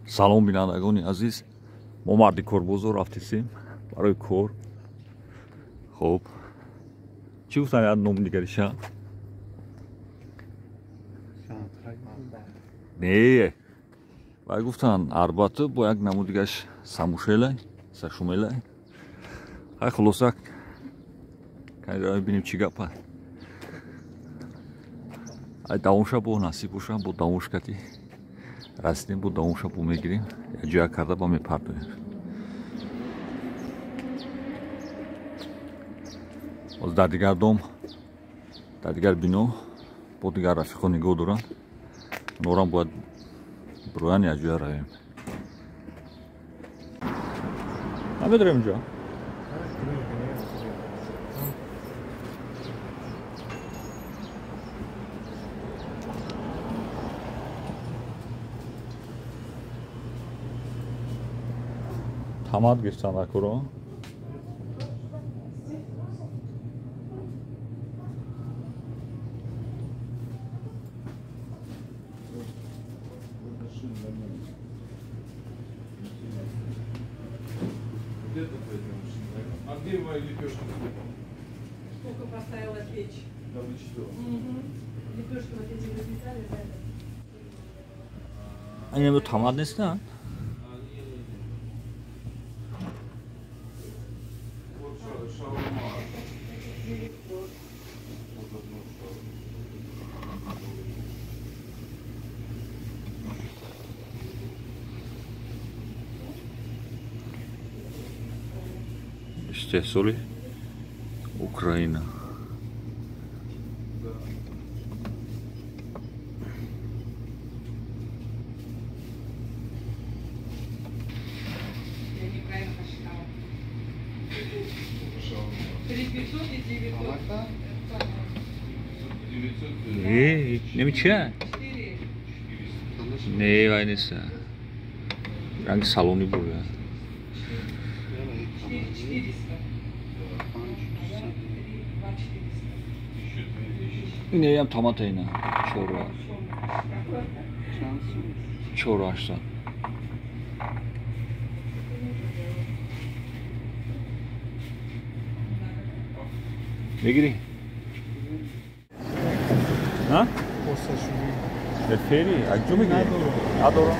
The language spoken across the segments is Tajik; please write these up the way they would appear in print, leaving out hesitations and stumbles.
Салом, бинандагони азиз. Мо марди корбозор рафтисем барои кор. Хуб, чӣ гуфтан як ном дигариша? Не, вай гуфтан Арбату бо як намуд дигаш самушелай, сашумелай. Хай, хулоса, кайра бинем чӣ гапа. Ай давомша бо насиб боша, бо давомш кати расидем, бо давомша бо мегирем, як ҷоя карда ба мепартоем. Боз дар дигар дом, дар дигар бино бо дигар рафиқо нигоҳ доранд. Онорам бояд бироян, як ҷоя равем. Намедорем инҷо? Тамат гирифтан акуро. А где мои лепешки с хлебом? Сколько поставила печь? Да вы что? Угу. Лепешки вот эти выпекали, да? Они тамат нестанд? Истеҳсоли Украина. Я неправильно посчитала. 3500 и 900. Не, немича? Не, вай нест. Ранги салони буд. 400. Инеям томата ина. 4 800. Мегирӣ? А? Фери, аҷо мегирӣ? Надорам.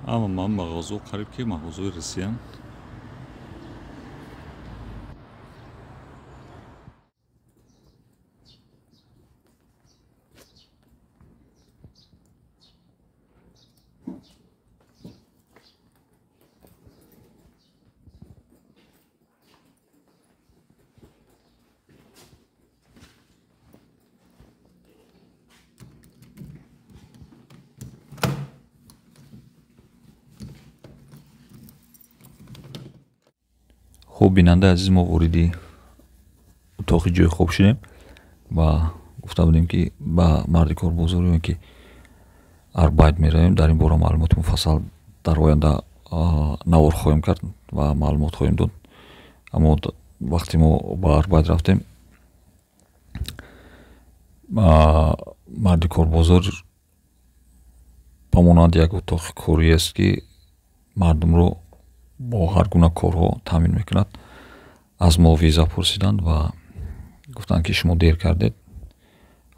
Ама ман мағозао қариб ки мағозаои Русиян. Хуб, бинандаи азиз, мо вориди утоқи ҷои хоб шудем ва гуфта будем, ки ба марди корбозор ё ки Арбайт меравем. Дар ин бора маълумоти муфассал дар оянда навор хоҳем кард ва маълумот хоҳем дод. Аммо вақте мо ба Арбайт рафтем, марди корбозор ба монанди як утоқи корӣ аст, ки мардумро бо ҳар гуна корҳо таъмин мекунад. Аз мо виза пурсиданд ва гуфтанд, ки шумо дер кардед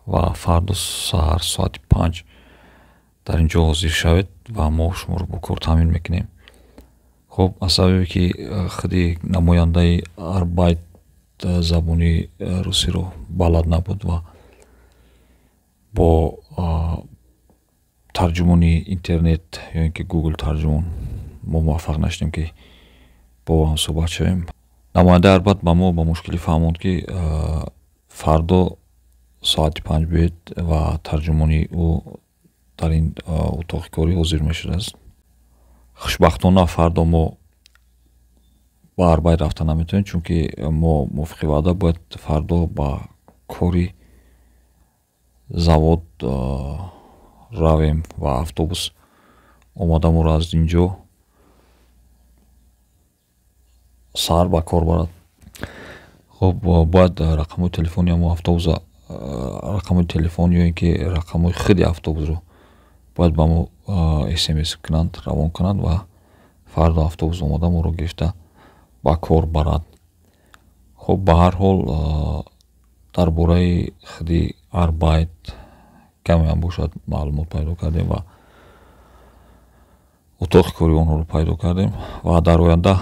ва фардо саҳар соати 5 дар ин ҷо ҳозир шавед ва мо шуморо бо кор таъмин мекунем. Хуб, аз сабабе ки худи намояндаи Арбайт забони русиро балад набуд ва бо тарҷумони интернет ё ин ки Гугл тарҷумон мо муваффақ нашудем, ки бо ҳам суҳбат шавем, намояндаи Арбайт ба мо ба мушкилӣ фаҳмонд, ки фардо соати 5 биёед ва тарҷумони ӯ дар ин утоқи корӣ ҳозир мешудааст. Хушбахтона, фардо мо ба Арбайт рафта наметавонем, чунки мо мувофиқи ваъда бояд фардо ба кори завод равем ва автобус омада моро аз ин ҷо Саҳар ба кор барад. Хуб, бояд рақамҳои телефони ҳамо автобуса, рақамҳои телефон ё ин ки рақамҳои худи автобусро бояд ба мо СМС кунанд, равон кунанд ва фардо автобус омода моро гирифта ба кор барад. Хуб, ба ҳар ҳол, дар бораи худи Arbeit камеам бошад маълумот пайдо кардем ва утоқи кори онҳоро пайдо кардем ва дар оянда,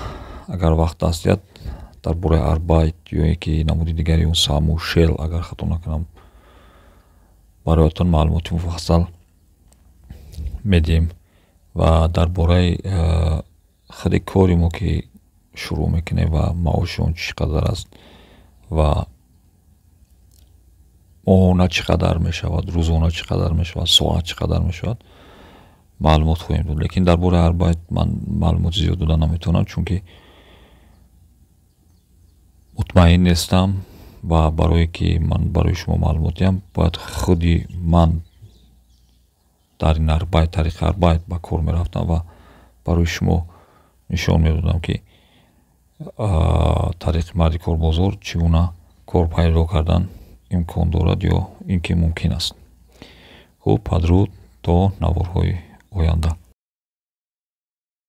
агар вақт даст диҳад, дар бораи Arbeit ё ин ки намуди дигари он, SAMU, Shell, агар хато накунам, бароятон маълумоти муфассал медиҳем ва дар бораи худи кори мо, ки шурӯъ мекунем, ва маоши он чӣ қадар аст ва моҳона чӣ қадар мешавад, рӯзона чӣ қадар мешавад, соат чӣ қадар мешавад, маълумот хоҳем дод. Лекин дар бораи Arbeit ман маълумоти зиёд дода наметавонам, чунки мутмаин нестам ва барое ки ман барои шумо маълумот диҳам, бояд худи ман дар ин Arbeit, тариқи Arbeit ба кор мерафтам ва барои шумо нишон медодам, ки тариқи мардикорбозор чӣ гуна кор пайдо кардан имкон дорад ё ин ки мумкин аст. Хуб, падруд, то наворҳои оянда.